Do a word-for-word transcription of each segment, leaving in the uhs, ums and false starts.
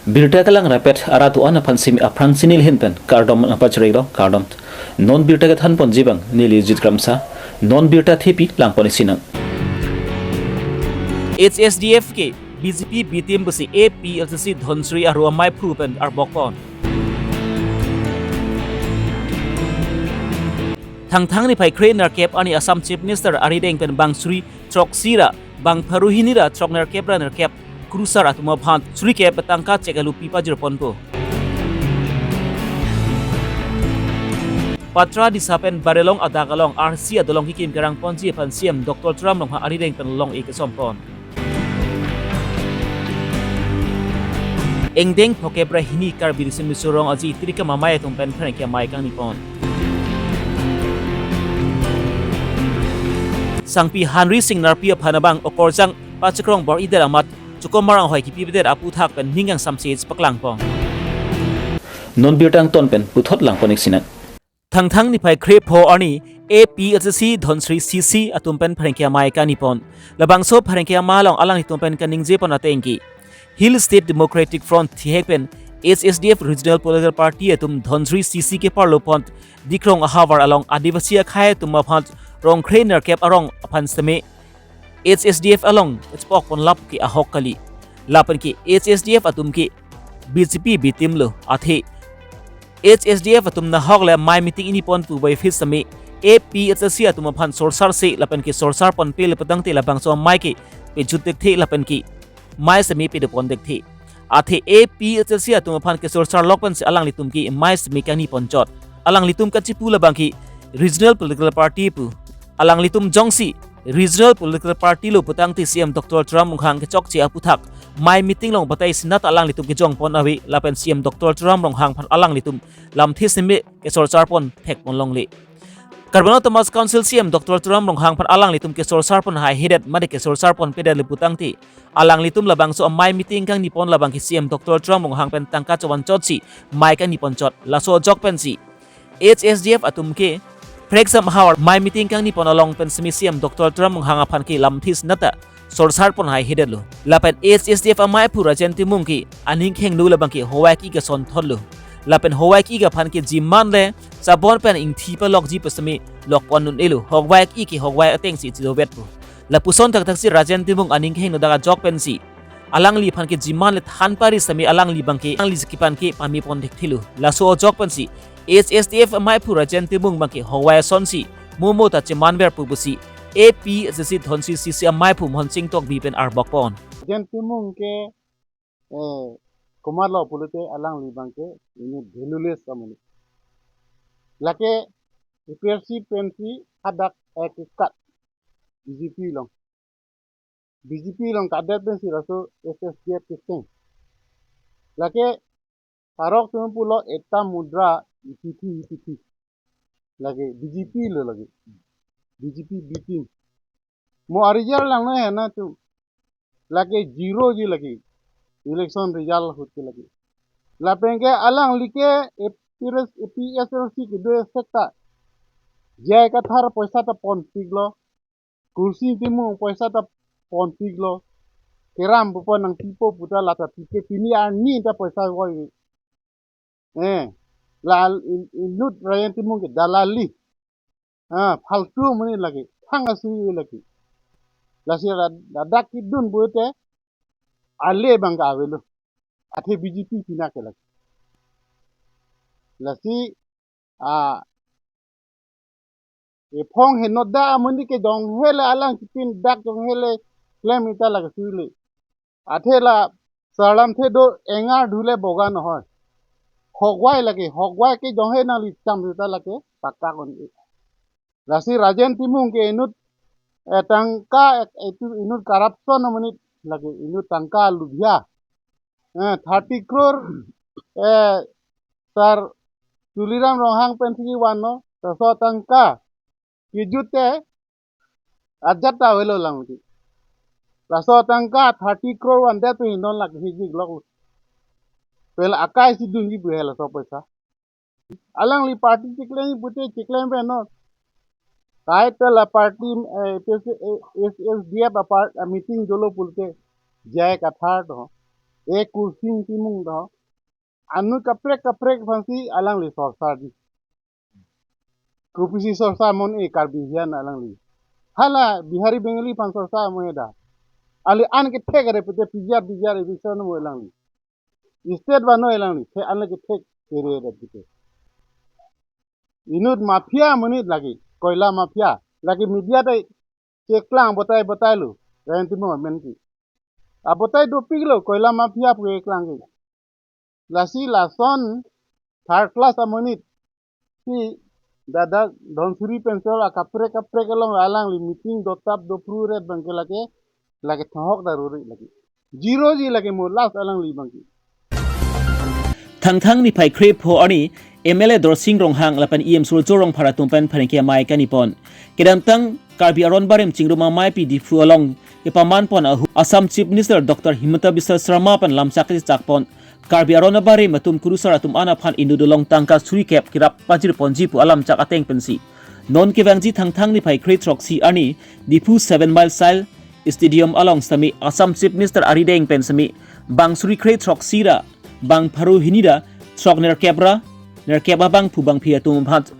Birta kelang rapet arat do-an aphan simi aphrang si neli ahin pen kardom nangpachirilo, kardom. Non birta kethan ponji abang neli Jit Kramsa, non birta thepi lang pon-ik sinang. H S D F ke B J P B team pusi A P H L C C Dhansiri aro amaiphu pen arbok pon. Thangthang niphai kre nerkep arni Assam Chief Minister arideng pen bang suri throksi ra bang pharo hini ra throk nerkep ra nerkep krusar atum aphan suri kep tangka chek alu pi pajir ponpo. Patra Disa pen Barelong adak along R C adolong kekim kerang ponji aphan C M Doctor Tuliram Ronghang arideng pen long-e kesom pon. Ingdeng phokep ra hini Karbi Riso Nimso Rong Aji Tirikam Amei atum pen pherangke amei kangni pon. Sangpi Henry Singh Narpi aphan abang okorjang pachikrong bor-idet amat chukomar anghoi kipipedet aputhak pen ning kangsam si paklang pon. Non birta angton pen puthot lang pon-ik sinang. Thangthang niphai kre pho arni A P H L C C Dhansiri C C atum pen pherangke amei kangni pon. Labangso pherangke amei along alanglitum pen kaningje pon ateng ke Hill State Democratic Front thihek pen H S D F Regional Political Party atum Dhansiri C C keparlo pon Dikrong ahavar along Adivasi akhei atum aphan rong kre nerkep arong aphan seme H S D F along chepok pon lap ke ahok kali. Lapen ke H S D F atum ke B J P B team lo, athe H S D F atum nahok le amei meeting ingni pon pu bai phis seme A P H L C atum aphan sorsar se lapen ke sorsar ponpe le petangte labangso amei ke pejut thekthe lapen ke amei seme pedo pon thekthe. Athe A P H L C atum aphan kesorsar lok pensi alanglitum ke amei seme kangni pon chot. Alanglitum kachipu labang ke regional political party pu. Alanglitum jongsi regional political party lo putangte C M Doctor Tuliram Ronghang kechokche aputhak amei meeting along batai sinat alanglitum kejong pon ave lapen C M Doctor Tuliram Ronghang aphan alanglitum lamthe seme kesorsar pon thek pon longle. Karbi Anglong Autonomous Council C M Doctor Tuliram Ronghang aphan alanglitum kesorsar pon haihedet mate kesorsar ponpedet le putangte alanglitum labangso amei meeting kangni pon labang ke C M Doctor Tuliram Ronghang pen tangka chovan chotsi amei kangni pon chot. Laso ajok pensi H S D F atum ke prekjam ahavar amei meeting kangni pon along pen seme C M Doctor Tuliram Ronghang aphan ke lamthe sinat ta sorsar pon haihedet lo. Lapen H S D F amaiphu Rajen Timung ke aning khengno labang ke howai ki keson thot lo. Lapen howai ki aphan ke jiman le sabon pen ingthi palokji pu seme lok pon un-e lo. Howai ki ke howai atengsi chidovet pu. Lapuson thakthak si Rajen Timung aning khengno dak ajok pensi alangliphan ke jiman le than pari seme alangli abang ke alangli si kiphan ke pame pon thekthe lo. Laso ajok pensi H S D F amaiphu Rajen Timung abang ke howai asonsi momo ta cheman ver pu pusi A P H L C C Dhansiri C C amaiphu Mohon Sing Tokbi pen arbok pon. Rajen Timung ke, eh, komatlo pulote alangli abang ke ini valueless amonit. Lake A P H L C pensi hadak ek ikat B J P along. B J P along kadet pensi laso H S D F kecheng. Lake arok atum pulo eta mudra ipithi ipithi. Lake B J P lo lake. B J P B team. Mo a-result langno hena tu. Lake zero ji lake. Election result ahut ke lake. Lapen ke alangli ke A P S, A P H L C kedo sekta. J I Kathar poisa ta ponpiklo. Khulsing Timung poisa ta ponpiklo. Keram pupo nangpipo puta la ta pipe, pini arni ta poisa voi. Eh, la in-, inut Rajen Timung ke dalali. Ah, phaltu amonit lake, thang asui lake. Lasi la-, ladak kedun pulote, ale abang ke avelo. Athe B J P pina ke lake. Lasi, ah, ephong henoda amonit ke jonghe le alang kipin dak jonghe le klem ita lake sui le. Athe la sarlamthe do engar dhule boga nohoi. Hogwai lake, hogwai ke jonghe nangli cham sita lake pakka kon-e. Lasi Rajen Timung ke inut, eh, tangka, eh, itu inut corruption amonit lake, inut tangka lubhia. Eh, thirty crore, eh, Sir Tuliram Ronghang pensi vanlo, laso atangka kejut te ajat ta avelo lang ti. Laso atangka thirty crore vandet pen non lake hijik lok. Pen akai si dunji pu he laso poisa. Alangli party cheklem pute cheklem pen non. Kaita la party, eh, H S D F apart, eh, meeting dolo pulote J I Kathar to. E Kursing Timung do. Anut kaprek kaprek aphansi alangli sorsar di. Kopisi sorsar mon e Karbi hian alangli. Hala Bihari Bengali aphan sorsar mo e da. Ali an kethek are pute pijar pijar eviction mo alangli. State vano alangli. The an le kethek kere da pute. Inut mafia monit lake. Koila mafia. Lake media ta keklang botai botai lo. Rayan Timung amen ke. Abotai dopik lo koila mafia pu keklang ke. Lasi lason third class amonit si dadak Dhansiri pen chol akaprek kaprek along alangli meeting dotap dophru ret abang ke lake, lake thonghok da ruri lake. Zero ji lake mo last alangli abang ke. Thangthang niphai krepho arni M L A Dorsing Ronghang lapen E M Surjya Rongphar atum pen pherangke amei kanipon. Kedamtang Karbi Aron Barim Chingrum Ameipi Diphu along kepamanpon ahu Assam Chief Minister Doctor Himanta Biswa Sarma pen lamchak kachechakpon Karbi Aron Barim atum kurusar atum an aphan inut dolong tangka suri kep kerap pajirponji pu alamchak ateng pensi non kevangji Thangthang niphai kre throksi arni Diphu seven Mile Sile Stadium along sitame Assam Chief Minister arideng pen sitame bang suri kre throksi ra bang pharo hini ra throk nerkep ra nerkep abangphu bangphi atum aphan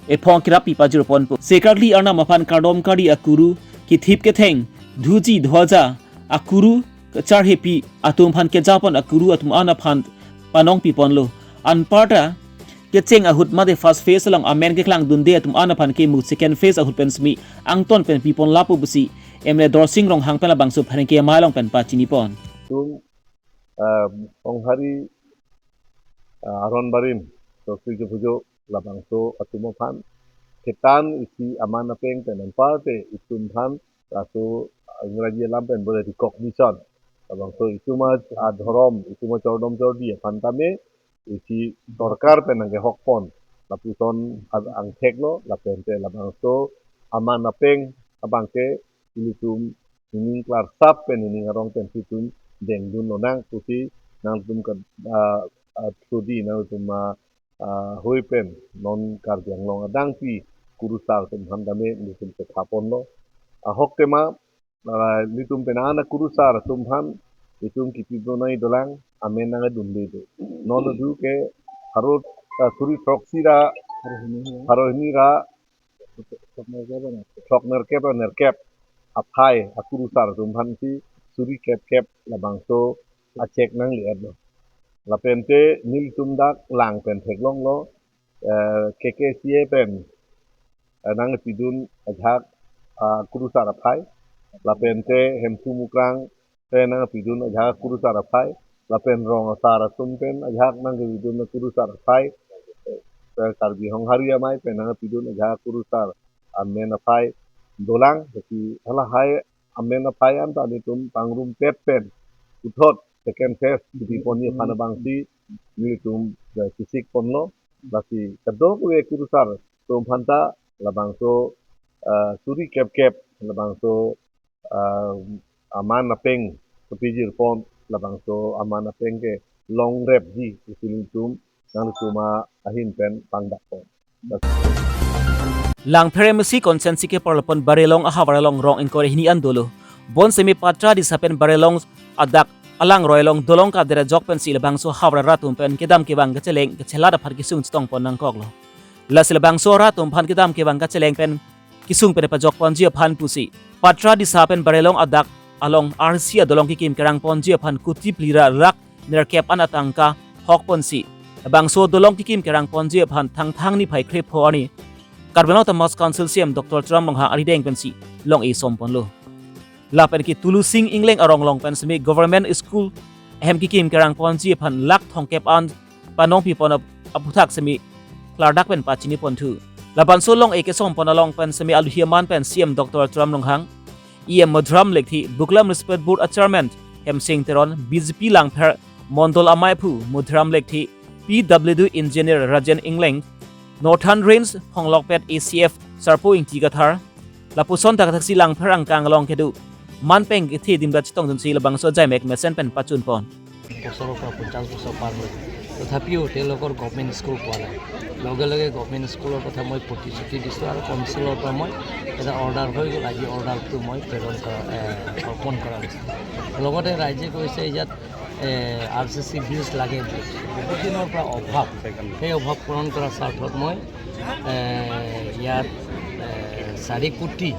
ephong kerap pi pajirponpo. Sekarli arnam aphan kardom kari akuru kethip ketheng dhuji dhoja akuru kacharhepi atum aphan kejapon akuru atum an aphan panong piponlo. Anparta kecheng ahut mate first phase along amen keklangdunde atum an aphan ke mu second phase ahut pen sitame angton pen pipon lapu pusi M L A Dorsing Ronghang pen labangso pherangke amei along pen pachinipon. Tum, ah, Ronghari, ah, Aron Barim, Dorsing Jephujo, labangso atum aphan ketan isi aman apeng pen anparte itum aphan laso Ingraji alam pen bole recognition. Labangso itum adhorom, itum achordom chordi aphan tame isi sorkar pen nangkehokpon. Lapuson ad- angthek lo, lapente labangso aman apeng abang ke ilitum ining klarsap pen ining arong pen si itum dengdun lonang pusi nangtum ke, ah, ah, thudi nangtum, ah, ah, hui pen non Karbi Anglong adangpi kurusar atum aphan tame ilitum kethapon lo. Ahok tema, ah, ilitum pen an akurusar atum aphan itum kipidun nai dolang amen nangdunde do. Non adu ke harut, ah, suri throksi ra pharo hini ra throk nerkep ra nerkep aphai akurusar atum aphan si suri kep kep labangso achek nangle-etlo. Lapente nelitum dak lang pen theklonglo, eh, K K C A pen, eh, nangpidun ajahak, ah, kurusar aphai. Lapente Hemphu Mukrang pen nangpidun ajahak kurusar aphai, lapen rong asar atum pen ajahak nangpidun kurusar aphai, eh, Karbi Ronghari Amei pen nangpidun ajahak kurusar amen aphai dolang, lasi halahai amen aphai anta nelitum pangrumpet pen puthot second phase kepiponji aphan abang si nelitum, eh, kesikponlo, lasi kadokave kurusar atum aphanta labangso, eh, suri kep kep labangso, ah, aman apeng kepijirpon labangso aman apeng ke longrepji isi nelitum nangtum ahin pen pangdakpon. Langpher M A C constituency keparlopon Barelong ahavar along rong ingkoi ra hini an dolo. Bonsitame Patra Disa pen Barelong adak alangroi along dolong kader ajok pensi labangso havar arat atum pen kedam kevang kacheleng kachelat aphan kesung chetongpon nangkoklo. Lasi labangso arat atum aphan kedam kevang kacheleng pen kesung pen pajokponji aphan pusi Patra Disa pen Barelong adak along R C adolong kekim kerangponji aphan kuti phli ra rak nerkep an atangka hokponsi labangso dolong kekim kerangponji aphan Thangthang niphai krepho arni Karbi Anglong Autonomous Council C E M Doctor Tuliram Ronghang arideng pensi long-e somponlo. Lapen ke Tulusing Ingleng arong along pen sitame government school ahem kekim kerangponji aphan lakh thomkep an panong pipon ap- aphuthak sitame klardak pen pachinipon thu. Labangso long-e kesompon along pen sitame alohi aman pen C E M Doctor Tuliram Ronghang, E M Madhuram Lekthe, Buklam Respect Board a Chairman Hemsing Teron, B J P Langpher Mondol Amei aphu Madhuram Lekthe, P W D Engineer Rajen Ingleng, Northern Range Phonglokpet A C F Sarpo Ingti Kathar, lapuson thakthaksi Langpher angkang along kedo manpeng kethe dimrat chetongdunsi labangso ajaimek mesen pen pachunpon. বছৰৰ পৰা পঞ্চাছ বছৰ পাৰ হ'ল, তথাপিও তেওঁলোকৰ government school পোৱা নাই। লগে লগে গভৰ্ণমেণ্ট স্কুলৰ কথা মই প্ৰতিশ্ৰুতি দিছোঁ আৰু কাউন্সিলৰ পৰা মই এটা অৰ্ডাৰ হৈ গ'ল। আজি অৰ্ডাৰটো মই প্ৰেৰণ কৰা, এ, অৰ্পণ কৰা হৈছে। লগতে ৰাইজে কৈছে ইয়াত আৰ চি চি ব্ৰিজ লাগে বুলি বহুত দিনৰ পৰা অভাৱ, সেই অভাৱ পূৰণ কৰাৰ স্বাৰ্থত মই এ, ইয়াত এ, চাৰি কোটি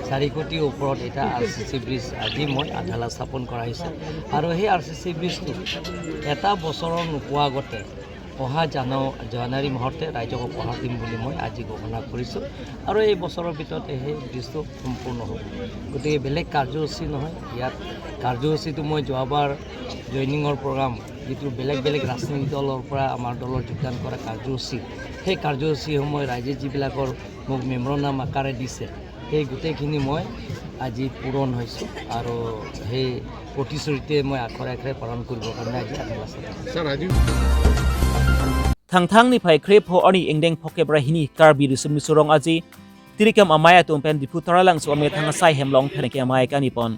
চাৰি কোটিৰ ওপৰত এটা আৰ চি চি ব্ৰিজ আজি মই আধালা স্থাপন কৰা হৈছে। আৰু সেই আৰ চি চি ব্ৰিজটো এটা বছৰৰ নোপোৱা আগতে অহা জান জানুৱাৰী মাহতে ৰাইজক উপহাৰ দিম বুলি মই আজি ঘোষণা কৰিছোঁ। আৰু এই বছৰৰ ভিতৰতে সেই ব্ৰিজটো সম্পূৰ্ণ হ'ব। গতিকে বেলেগ কাৰ্যসূচী নহয়, ইয়াত কাৰ্যসূচীটো মই যোৱাবাৰ জইনিঙৰ প্ৰগ্ৰাম, যিটো বেলেগ বেলেগ ৰাজনৈতিক দলৰ পৰা আমাৰ দলৰ যোগদান কৰা কাৰ্যসূচী, সেই কাৰ্যসূচীসমূহ ৰাইজে যিবিলাকৰ মোক মেমৰেণ্ডাম আকাৰে দিছে, সেই গোটেইখিনি মই আজি পূৰণ হৈছোঁ আৰু সেই প্ৰতিশ্ৰুতিয়ে মই আখৰে আখৰে পালন কৰিবৰ কাৰণে আজি আদিবাসী ছাৰ, আজি Thangthang niphai krepho arni ingdeng phokep ra hini Karbi Riso Nimso Rong Aje tirikam amei atum pen Diphu Taralangso amethang asai hem along pherangke amei kangni pon.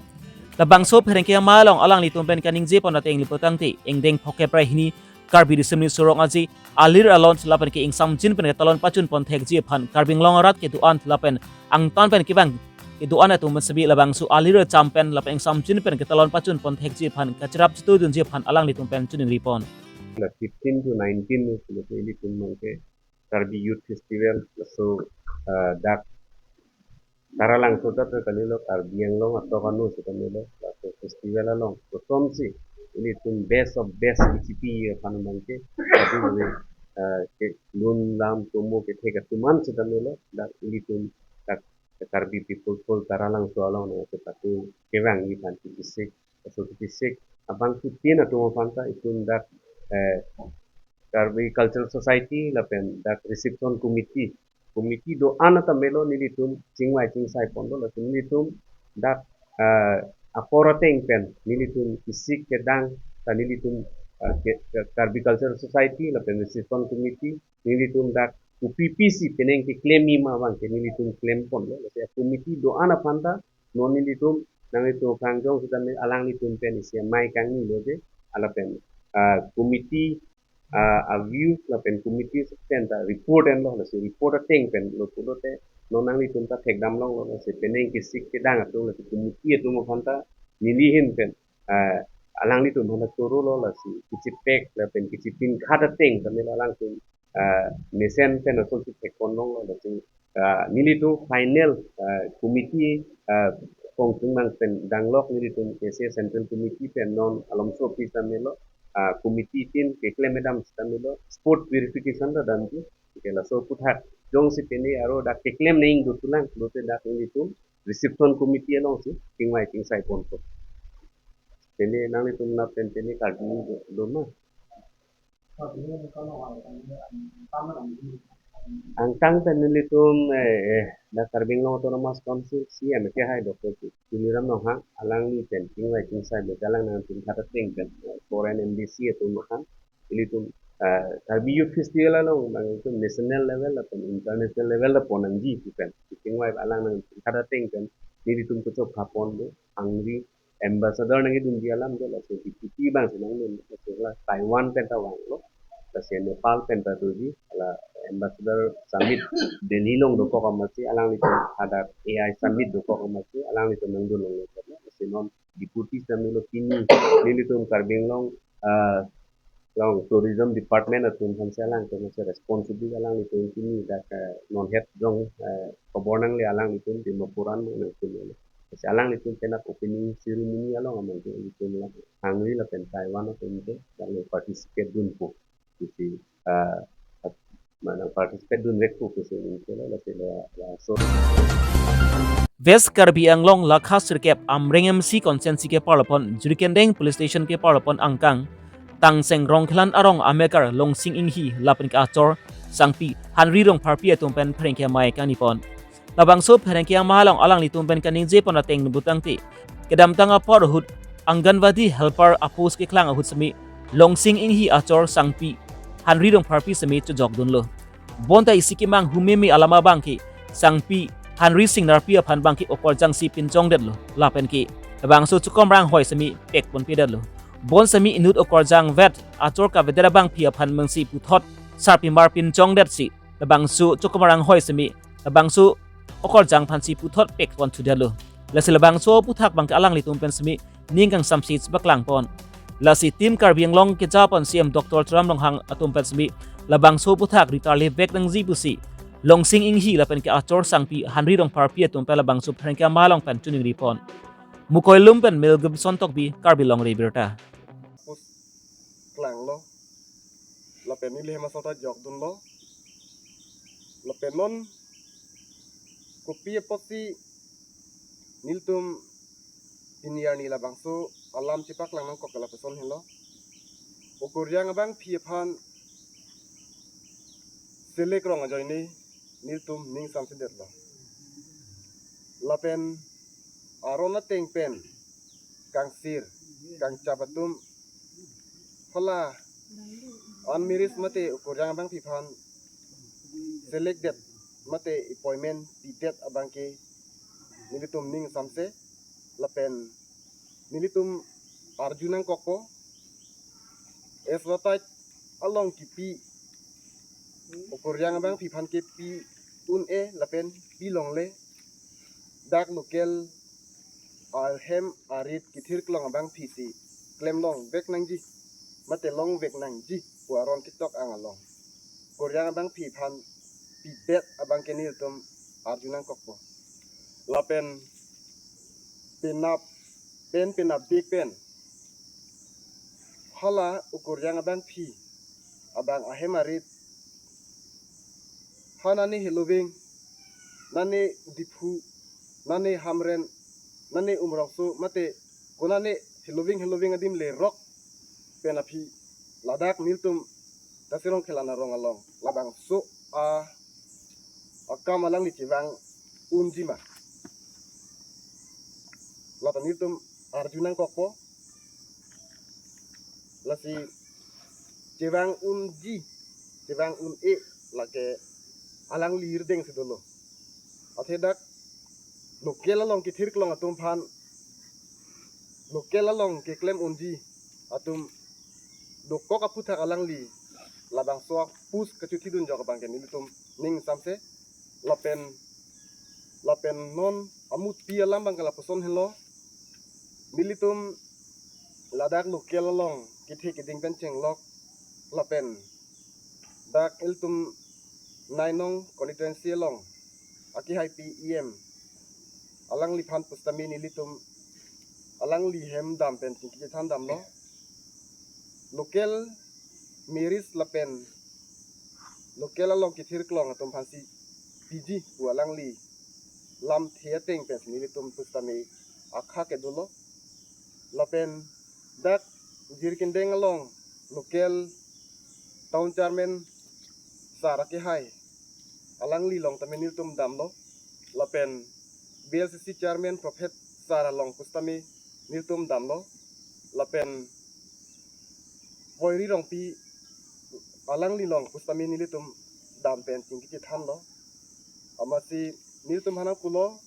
Labangso pherangke amei along alanglitum pen kaningje pon ateng lapu tangte ingdeng phokep ra hini Karbi Riso Nimso Rong Aje alir alon lapen ke ingsamjin pen ketalon pachun pon thekji aphan Karbi Anglong arat kedo-an lapen angtan pen kevang kedo-an atum pen sebi labangso alir acham pen lapen ingsamjin pen ketalon pachun pon thekji aphan kacherap chitudunji aphan alanglitum pen chiningri pon. La fifteen to nineteen ni silo ke ilitum mangke Karbi Youth Festival, laso ah, dak Taralangso ta kalilo, Karbi Anglong atok anu si kalilo, laso festival along kosonsi ilitum best of best ichipi aphan mangke, tapi ah, ke lun lam tomo kethe atum an si kalilo, dak ilitum dak Karbi People Hall Taralangso along na ke patu kevang iphan kipisik, so kipisik abang kutin atum aphan ta itum dak eh, Karbi Cultural Society lapen dak Reception Committee, committee do-an ta melo, nelitum chingvai chingsai ponlo, lapen nelitum dak ah, apor ateng pen nelitum kisik kedang ta nelitum ah, ke, ke Karbi Cultural Society lapen Reception Committee nelitum dak kopi pisi penang keklem ima abang ke nelitum klem ponlo, lapen committee do-an aphan ta non nelitum nanglitum aphrang jongsi tame alanglitum pen isi amei kangni lo je, ala pen ah, committee ah, a view lapen committee pen ta report enlo, lasi report ateng pen lo pulote non nanglitum ta thekdam longlo, lasi penang kisik kedang atum lasi committee atum aphan ta neli ahin pen ah, alanglitum aphan ta chorolo, lasi kichipek lapen kichipin khat ateng tame alangtum ah, mesen pen asonsi thek pon longlo, lasi ah, nelitum final ah, committee ah, kongtung nang pen danglok nelitum K C A Central Committee pen non alomso office ta melo ah, committee tin keklem edam sita melo spot verification ta damji, ke laso aputhak jongsi pene aro dak keklem neng do tulang lote dak nelitum Reception Committee alongsi chingvai chingsai ponpo. Pene nanglitum na pen pene karju do, do ma? Angtang pen nelitum eh, eh, dak Karbi Anglong Autonomous Council C M ke hai Doctor Tuliram Ronghang alangli pen chingvai chingsai be alang nangtum khat ateng pen eh, foreign embassy atum aphan ilitum ah, Karbi Youth Festival along nangtum national level lapen international level la pon nangji pu pen chingvai alang nangtum khat ateng pen nelitum kechok khapon do, angri ambassador nangkedunji alam do, laso deputy abang si nangdun, laso la Taiwan pen ta vanglo, laso Nepal pen ta doji, la ambassador summit Delhi along dokok amatsi alanglitum hadak A I summit dokok amatsi alanglitum nangdun longlo, laso non deputy summit lo pini nelitum Karbi Anglong ah, along tourism department atum aphan si alangtum aphan si responsible alanglitum pini dak eh, non het jong eh, khobor nangle alanglitum Dimapur an nangtum le. Lasi alanglitum penap opening ceremony along amangke ilitum la angri lapen Taiwan atum ke dak nang participate dunpo. Isi ah, mana participate dunvekpo pusi ningkelo, lasi la, laso. West Karbi Anglong lakha sirkep Amreng M C constituency keparlopon Jirikindeng Police Station keparlopon angkang Tangseng Rongkhelan arong amekar Longsing Inghi lapen ke achor sangpi Hanri Rongpharpi atum pen pherangke amei kangni pon. Labangso pherangke amei along alanglitum pen kaningje pon ateng lapu tangte kedamtang apor ahut Anganwadi helper apost keklang ahut semi Longsing Inghi achor sangpi Hanri Rongpharpi semi chojok dunlo. Bonta isi kemang humeme alam abangke sangpi Hanri Singnarpi aphan abangke okorjang si pinchongdetlo lapen ke labangso Chokom Ronghoi semi pek ponpedetlo. Bon semi inut okorjang vet achor kavedet abangpi aphan mengsi puthot sarpimar pinchongdet si labangso Chokom Ronghoi semi labangso okorjang aphan si puthot pek pon thudetlo. Lasi labangso aputhak abangke alanglitum pen semi ning kangsamsi chepaklang pon. Lasi Team Karbi Anglong keja pen C M Doctor Tuliram Ronghang atum pen semi labangso aphuthak ritarle vek nangji pusi Longsing Inghi lapen ke Achor Sangpi, Henry Rongpharpi atum pen labangso pherangke ama along pen choningri pon. Mukoilum pen Mel Gibson Tokbi, Karbi Longri Abirta. Pus klanglo, lapen neli hem asor ta jokdunlo, lapen non kopi apotsi nelitum pini arni labangso alam chepaklang nangkok ke lapuson henlo. Okur Reang abangpi aphan select rong ajoine nelitum ning samsedetlo. Lapen aron ateng pen kangsir, kangchap atum, hala unmerit mate Okur Reang abangpi aphan select det mate appointment pidet abangke nelitum ning samse, lapen nelitum arju nangkokpo. Advertise along kipi, Okur Reang abangpi aphan ke pi un-e lapen pi longle, dak local ahem arit kethirklong abangpi si klem long vek nangji mate long vek nangji pu aron ketok ang along Okur Reang abangpi aphan pidet abangke nelitum arju nangkokpo. Lapen penap pen penapdik pen hala Okur Reang abangpi abang ahem arit, ha nane Heloving, nane Diphu, nane Hamren, nane Umrongso mate konane Heloving Heloving adim lerok pen aphi ladak nelitum Tasirong Khelan arong along labangso a akam alangli chevang unji ma, lata nelitum arju nangkokpo. Lasi chevang unji, chevang un-e, lake alangli irdeng si dolo. Athe dak local along kethirklong atum aphan, local along keklem unji atum dokok aphuthak alangli labangso apus kachuthidun jok abangke nelitum ning samse. Lapen lapen non amutpi alam abangke lapuson henlo, nelitum ladak local along kethe keding pen chenglok lapen dak ilitum Nainong constituency along akehaipi E M alangliphan pusitame nelitum alangli hem dam pen chingki chethan damlo. Local merit lapen local along kethirklong atum aphansi piji pu alangli lamthe ateng pensi nelitum pusitame akha kedo lo. Lapen dak Jirikindeng along local town chairman sir akehai alangli along tame nelitum damlo. Lapen B L C C chairman Prophet sir along pusitame nelitum damlo. Lapen Voiri Rongpi alangli along pusitame nelitum dam pen chingki chethanlo. Amatsi nelitum aphan nangpulo,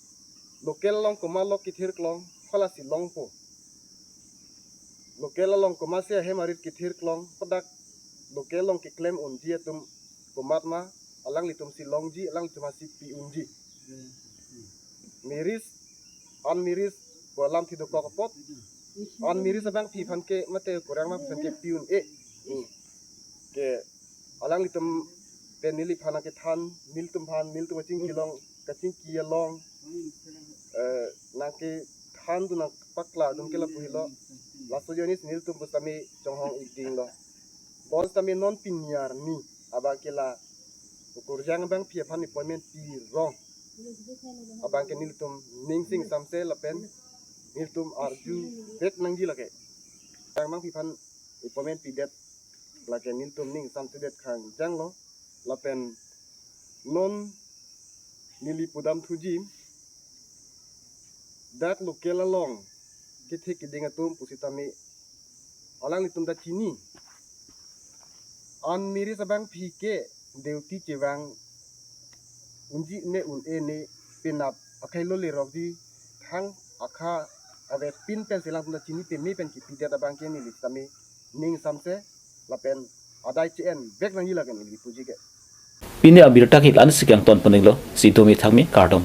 local along komat lo kethirklong, halasi longpo. Local along komatsi ahem arit kethirklong, hadak local along keklem unji atum komat ma, alanglitumsi longji, alanglitum aphansi pi unji. Merit, unmerit pu alamthe dokok apot, unmerit abangpi aphan ke mate Okur Reang abangpi aphan ke pi un-e. Hmm. Ke alanglitum pen neliphan nangkethan, nelitum aphan, nelitum kachingki along, kachingki along, eh, nangkethandun nangpaklardun ke lapu helo. Laso ajoinesi nelitum pusitame chonghong-ikdinglo. Bonsitame non pini arni abangke la Okur Reang abangpi aphan appointment pirong abangke nelitum ning sing samse lapen nelitum arju vek nangji lake. Reang abangpi aphan appointment pidet lake nelitum ning samsedet khangjanglo. Lapen non neli pudam thuji, dak local along kethe keding atum pusitame alanglitum ta chini. Unmerit abangpi ke duty chevang unji ne un-e ne, penap akhei lo lerokji, thang akha avepin pensi alangtum ta chini peme pen kipidet abangke neli tame ning samse lapen adai che-en vek nangji lake neli puji ke. Pini abirta ke la-ansi kangton poninglo, si domi thangmi, kardom.